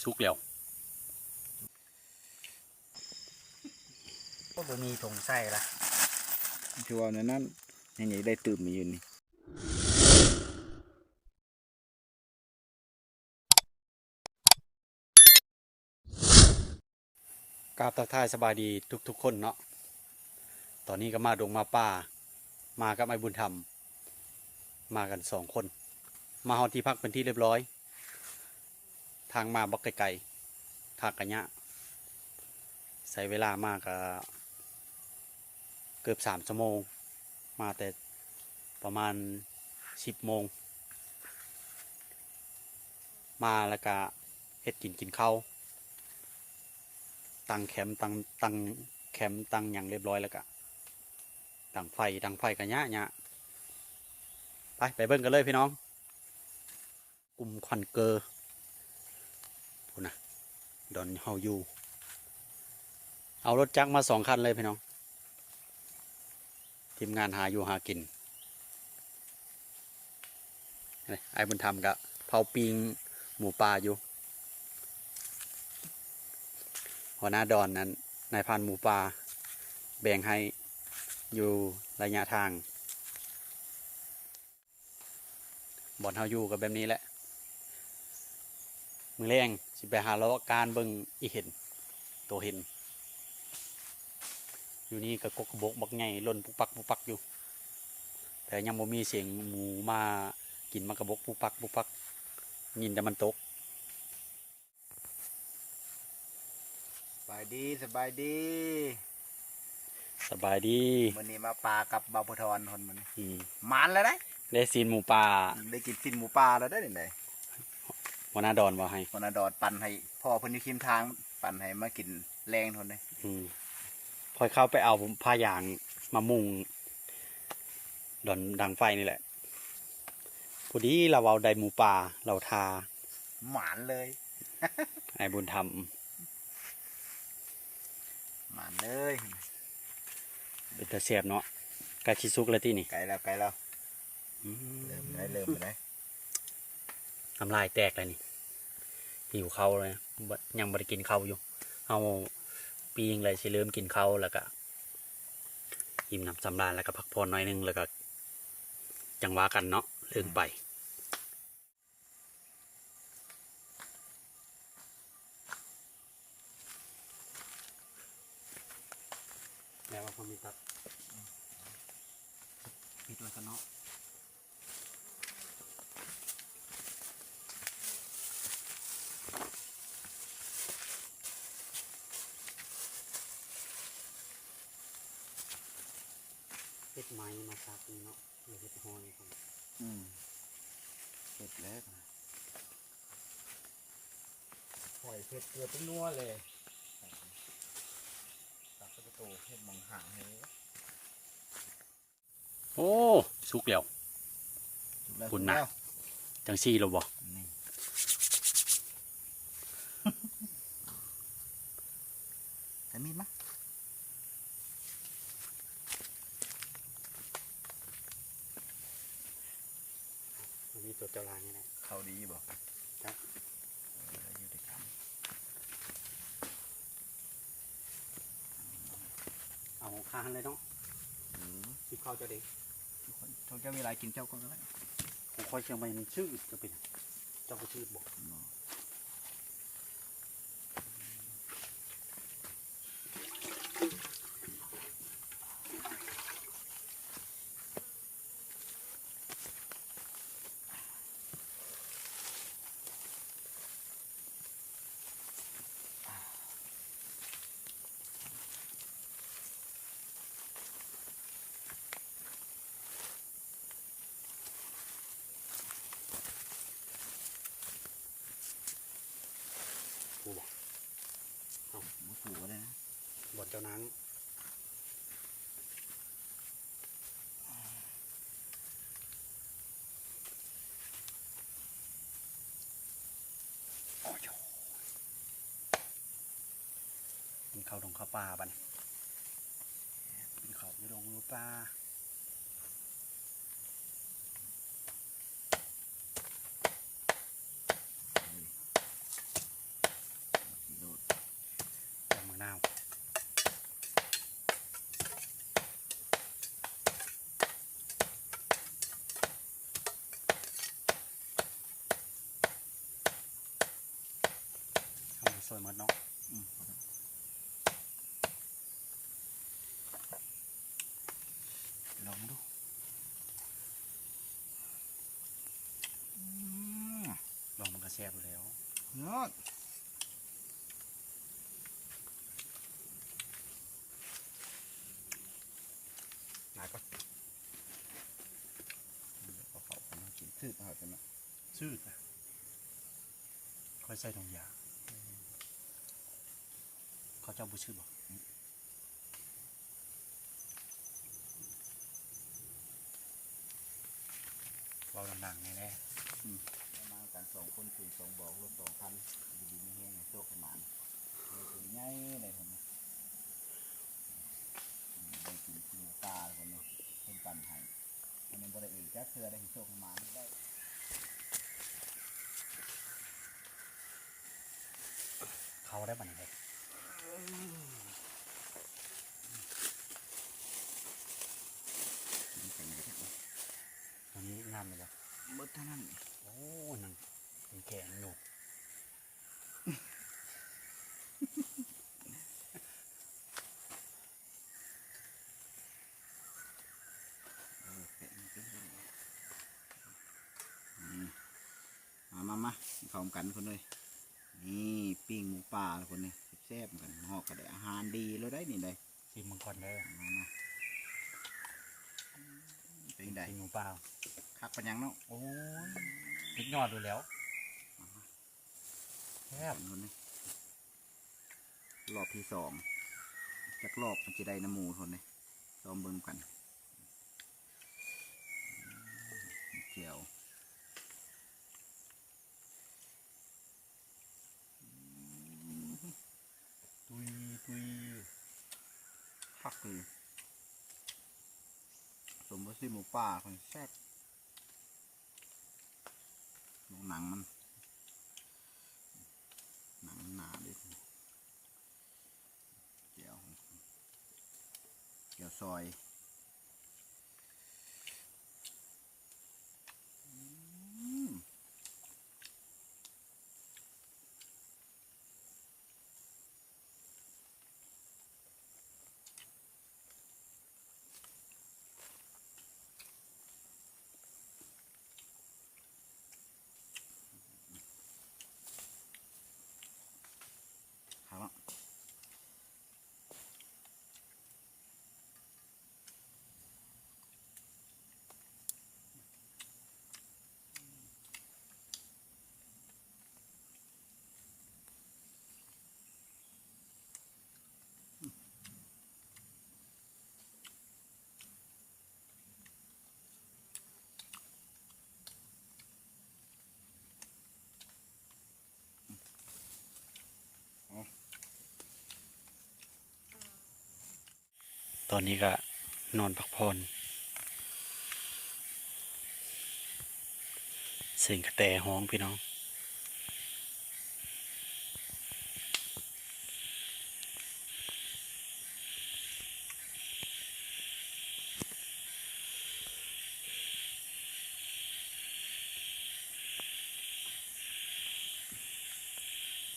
ສຸກແລ້ວ. ໂອ້ ບໍ່ມີຖົງໃສ່ລະ ຄືວ່າແນວນັ້ນ ຍັງຢາກໄດ້ຕື່ມຢູ່ນີ້. ກາບທັກທາຍສະບາຍດີທຸກໆຄົນເນາະ. ຕອນນີ້ກໍມາດົງມາປ່າ ມາກັບອ້າຍບຸນທຳ ມາກັນສອງຄົນ. ມາຮອດທີ່ພັກເປັນທີ່ລຽບຮ້ອຍ. ທາງມາບັກໄກໆ ທາງກະຍາກ ໃຊ້ເວລາມາກະເກືອບສາມຊົ່ວໂມງ. ມາແຕ່ປະມານສິບໂມງ ມາແລ້ວກະເຮັດກິນ ກິນເຂົ້າ ຕັ້ງແຄມ ຕັ້ງ ຕັ້ງແຄມ ຕັ້ງຫຍັງລຽບຮ້ອຍ ແລ້ວກະດັງໄຟ. ດັງໄຟກະຍາກ ຍາກ. ໄປ ໄປເບິ່ງກັນເລີຍພີ່ນ້ອງ. ກຸ່ມຄວັນເກີ ພຸ້ນນະ ດອນເຮົາຢູ່ ເອົາລົດຈັກມາສອງຄັນເລີຍພີ່ນ້ອງ ທີມງານຫາຢູ່ຫາກິນ. ນີ້ ອ້າຍບຸນທຳກະເຜົາປີ້ງໝູປ່າຢູ່ ຫົວໜ້າດອນນັ້ນ ນາຍພານໝູປ່າແບ່ງໃຫ້ຢູ່ໄລຍະທາງ. ບ່ອນເຮົາຢູ່ກໍແບບນີ້ແຫຼະ. ມື້ແລງຊິໄປຫາເລາະການເບິ່ງອີເຫັນ ໂຕເຫັນ. ຢູ່ນີ້ກໍກົກກະບົກບັກໃຫຍ່ຫຼົ່ນປຸກປັກປຸກປັກຢູ່ ແຕ່ຍັງບໍ່ມີສຽງໝູມາກິນໝາກກະບົກປຸກປັກປຸກປັກ ຍິນແຕ່ມັນຕົກ. ສະບາຍດີ ສະບາຍດີ ສະບາຍດີ. ມື້ນີ້ມາປ່າກັບບ່າວພູທອນ ຄົນມື້ນີ້ ອືມ ໝານແລ້ວເດ້ ໄດ້ຊີ້ນໝູປ່າ ໄດ້ກິນຊີ້ນໝູປ່າແລ້ວເດ້ນີ້. ຫົວໜ້າດອນບໍ່ໃຫ້ ຫົວໜ້າດອນປັ່ນໃຫ້ ພໍ່ເພິ່ນຢູ່ຄຽງທາງ ປັ່ນໃຫ້ມາກິນແລງ ຄົນເດ້. ອືມ ຂ້ອຍເຂົ້າໄປເອົາຜ້າຢາງມາມຸງດອນດັງໄຟນີ້ແຫຼະ. ພໍດີລາວເວົ້າໄດ້ໝູປ່າ ລາວທ່າ ໝານເລີຍ ອ້າຍບຸນທຳ ໝານເລີຍ. ເປັນຕາແຊບເນາະ. ໃກ້ຊິສຸກແລ້ວຕິນີ້? ໃກ້ແລ້ວ ໃກ້ແລ້ວ. ອືມ ເລີ່ມແລ້ວ ເລີ່ມແລ້ວ. ນ້ຳລາຍແຕກແລ້ວນີ້ ຫິວເຂົ້າເລີຍ. ບໍ່ ຍັງບໍ່ໄດ້ກິນເຂົ້າຢູ່. ເຮົາປີ້ງແລ້ວຊິເລີ່ມກິນເຂົ້າ ແລ້ວກະ ອີ່ມນ້ຳສຳລານ ແລ້ວກໍພັກຜ່ອນໜ້ອຍໜຶ່ງ ແລ້ວກໍຈັ່ງວ່າກັນເນາະ ເລື່ອງໄປ. ແລ້ວວ່າເຂົາມີຕັດ ປິດໄວ້ຊະເນາະ. ເຮັດໄມ້ມາສັກນີ້ເນາະ ແລ້ວເຮັດຫ້ອຍ. ອືມ ເຮັດແລ້ວ ຫ້ອຍເຜັດເກືອເປັນນົວເລີຍ. ຕັກກະໂຕເຮັດມັງຫາງເຮີ. ໂອ້ ສຸກແລ້ວ ສຸກແລ້ວ ພຸ້ນນະ ສຸກແລ້ວ ຈັ່ງຊີ້ແລ້ວບໍ່? ນີ້ ໃສ່ມີດມາ ມີດຕົວເຈົ້າລາງນີ້ແຫຼະ. ເຂົ້າດີຢູ່ບໍ່? ຈັກ ເອີ ຢູ່ດ້ວຍກັນ. ເອົາຄາຫັ້ນເລີຍເນາະ. ອືມ ຊິບເຂົ້າເຈົ້າເດ້. ເຈົ້າ ເຈົ້າມີຫຼາຍກິນເຈົ້າກ່ອນກໍໄດ້. ຂອງຂ້ອຍເຊື່ອໄວ້ມັນຊືດ ຈະເປັນຫຍັງ? ເຈົ້າກໍຊືດບໍ່? ຜູ້ບໍ່? ເອົ້າ ບໍ່ຜູ້ກໍໄດ້ນະ ບ່ອນເຈົ້ານັ່ງ. ໂອ້ຍ ກິນເຂົ້າດົງເຂົ້າປ່າບັດນີ້ ກິນເຂົ້າຢູ່ດົງຢູ່ປ່າ. ໝົດເນາະ. ອືມ ລອງເບິ່ງດູ. ອືມ ລອງມັນກໍແຊບຢູ່ແລ້ວ. ຍອດ. ຫຼາຍກ່ອນ. ເອົາເຂົ້າກັນມາກິນ ຊືດເອົາຊັ້ນນະ. ຊືດນະ. ຂ້ອຍໃສ່ຖົງຢາ. ເຂົາເຈົ້າບໍ່ຊືດບໍ່? ເວົ້າດັງໆແດ່. ອືມ ມານຳກັນສອງຄົນ ສອງບອກ ລົດສອງຄັນ ຢູ່ດີມີແຮງ ໃຫ້ໂຊກໃຫ້ໝານ ໃຫຍ່ເລີຍ. ໄດ້ກິນກິນປາຄົນນີ້ ເພິ່ນປັ່ນໃຫ້. ມັນຍັງບໍ່ໄດ້ເອກຈັກເທື່ອ ໄດ້ໃຫ້ໂຊກໃຫ້ໝານໄດ້. ເຂົ້າໄດ້ບັດນີ້ເດ້. ມັນງາມຢູ່ບໍ່? ເບິດເທົ່ານັ້ນ. ໂອ້ ນັ້ນ ແຂງຢູ່. ເອີ ແປະມັນເປັນຈັ່ງໃດ? ນີ້ ມາ ມາ ມາ ກິນເຂົ້ານຳກັນຄົນເອີຍ. ນີ້ ປີ້ງໝູປ່າຄົນນີ້ ແຊບໆ ນຳກັນ. ມາຮອດກໍໄດ້ອາຫານດີແລ້ວໄດ໋ນີ້ໄດ໋. ຊີມເບິ່ງກ່ອນເດີ. ມາ ມາ ເປັນຈັ່ງໃດ? ປີ້ງໝູປ່າ ຄັກປານຫຍັງເນາະ. ໂອ້ຍ ສຸດຍອດຢູ່ແລ້ວ. ແຊບ. ຄົນນີ້ ລອບທີສອງ ຈັກລອບມັນຊິໄດ້ນຳໝູຄົນນີ້ ລອງເບິ່ງກັນ. ແຈ່ວ ຕຸຍ ຕຸຍ ຄັກເລີຍ. ສົມກັບຊີ້ນໝູປ່າ ມັນແຊບ. ເບິ່ງໜັງມັນ ໜັງມັນໜາເດ້. ແຈ່ວ ແຈ່ວຊອຍ. ອືມ. ຄັກເນາະ. ຕອນນີ້ກະນອນພັກຜ່ອນ ສຽງກະແຕຮ້ອງພີ່ນ້ອງ.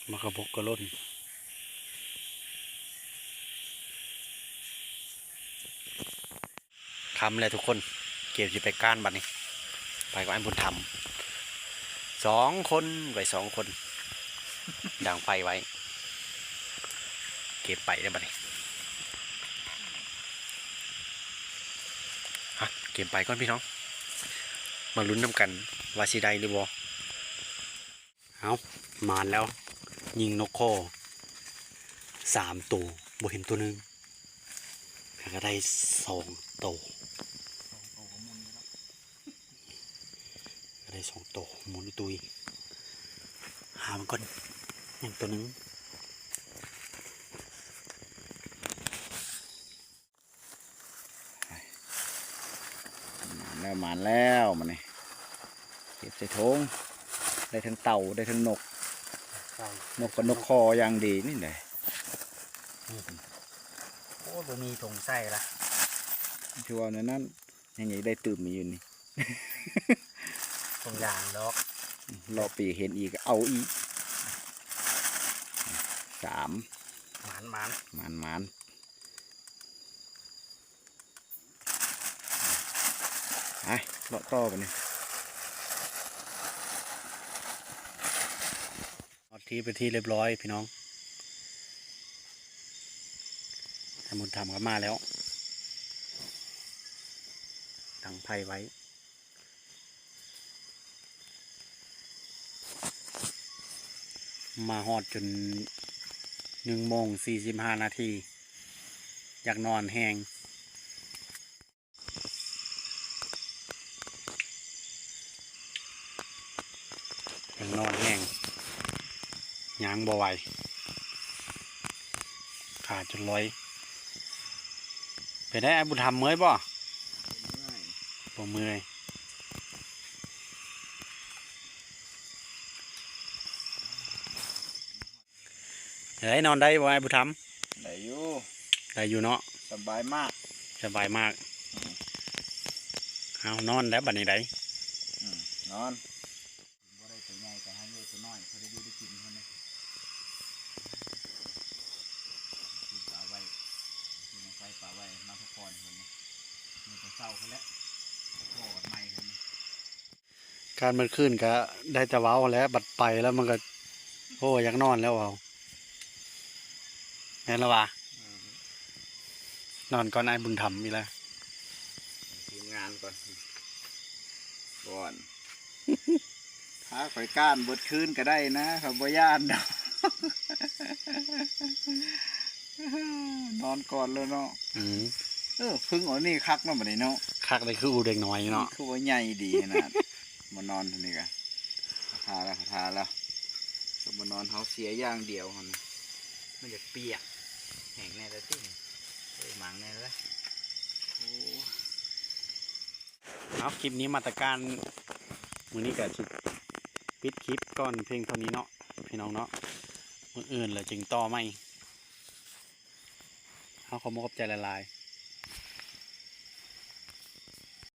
ໝາກກະບົກກະຫຼົ່ນ. ຄ່ຳແລ້ວທຸກຄົນ ກຽມຊິໄປການບັດນີ້ ໄປກັບອ້າຍບຸນທຳ ສອງຄົນ ໄປສອງຄົນ ດັງໄຟໄວ້ ກຽມໄປແລ້ວບັດນີ້. ຮະ ກຽມໄປກ່ອນພີ່ນ້ອງ ມາລຸ້ນນຳກັນວ່າຊິໄດ້ຫຼືບໍ່. ເອົາ ມາແລ້ວ ຍິງນົກຄໍສາມໂຕ ບໍ່ເຫັນໂຕໜຶ່ງ ແລ້ວກໍໄດ້ສອງໂຕ ສອງໂຕກໍໝຸນຢູ່ເນາະ ກໍໄດ້ສອງໂຕໝຸນຕຸ້ຍ. ຫາມັນກ່ອນ ຍັງໂຕໜຶ່ງ. ມາແລ້ວ ມາແລ້ວ ມານີ້ ເກັບໃສ່ຖົງ ໄດ້ທັງເຕົ່າ ໄດ້ທັງນົກ ນົກກໍນົກຄໍຢ່າງດີນີ້ແຫຼະ. ອືມ ໂອ້ ບໍ່ມີຖົງໃສ່ລະ ຄືວ່າແນວນັ້ນ ຍັງໄດ້ຕື່ມອີກຢູ່ນີ້ ຖົງຢາງດອກ ລອບໄປເຫັນອີກ ເອົາອີກ. ສາມ ໝານໆ ໝານໆ ໄປ ເລາະຕໍ່ບາດນີ້ ຮອດທີ່ເປັນທີ່ຮຽບຮ້ອຍພີ່ນ້ອງ ທ່ານບຸນທຳກໍມາແລ້ວ ດັງໄຟໄວ້ ມາຮອດຈົນໜຶ່ງໂມງສີ່ສິບຫ້ານາທີ ຢາກນອນແຮງ ຢາກນອນແຮງ ຍ່າງບໍ່ໄຫວ ຂາຈົນລອຍ ເປັນໃດອ້າຍບຸນທຳ ເມື່ອຍບໍ່? ບໍ່ເມື່ອຍ ເອີຍ ນອນໄດ້ບໍ່ອ້າຍບຸນທຳ? ໄດ້ຢູ່ ໄດ້ຢູ່ເນາະ ສະບາຍມາກ ສະບາຍມາກ ເອົາ ນອນແລ້ວບາດນີ້ໄດ໋ ອືມ ນອນ ບໍ່ໄດ້ໂຕໃຫຍ່ ກໍໃຫ້ໂຍໂຕນ້ອຍ ພໍໄດ້ຢູ່ໄດ້ກິນເພິ່ນນີ້ ກິນປາໄວ້ ກິນໄຟປາໄວ້ ມາພັກຜ່ອນເພິ່ນນີ້ ມື້ແຕ່ເຊົ້າພຸ້ນແຫຼະ ພໍ້ກັນໃໝ່ເພິ່ນນີ້ ການເມື່ອຄືນກະໄດ້ແຕ່ເວົ້າແຫຼະ ບັດໄປແລ້ວມັນກະ ໂອ້ ຢາກນອນແລ້ວເວົ້າ ແມ່ນລະຫວາ ອືມ ນອນກ່ອນອ້າຍບຸນທຳອີກແລ້ວ ທີມງານກ່ອນ ກ່ອນ ຖ້າຂ້ອຍກ້ານເບິດຄືນກະໄດ້ນະ ຂ້ອຍບໍ່ຢ້ານດອກ ນອນກ່ອນໂລດເນາະ ອືມ ເອີ ເພິ່ງເອົານີ້ຄັກເນາະ ບາດນີ້ເນາະ ຄັກເດ້ ຄືອູເດັກນ້ອຍເນາະ ຄືວ່າໃຫຍ່ດີຂະໜາດ ມານອນເທົ່ານີ້ກະ ເຂົາທ່າແລ້ວ ເຂົາທ່າແລ້ວ ສະມານອນເຮົາເສຍຢ່າງດຽວຫັ້ນ ມັນຢາກປຽກ ແຫ້ງແດ່ລະຕິ ເອີ ໝັງແດ່ລະ ໂອ້ ເອົາ ຄລິບນີ້ມາດຕະການມື້ນີ້ກະຊິປິດຄລິບກ່ອນພຽງເທົ່ານີ້ເນາະ ພີ່ນ້ອງເນາະ ມື້ອື່ນລະຈຶ່ງຕໍ່ໃໝ່ ເຮົາຂໍຂອບໃຈຫຼາຍໆ.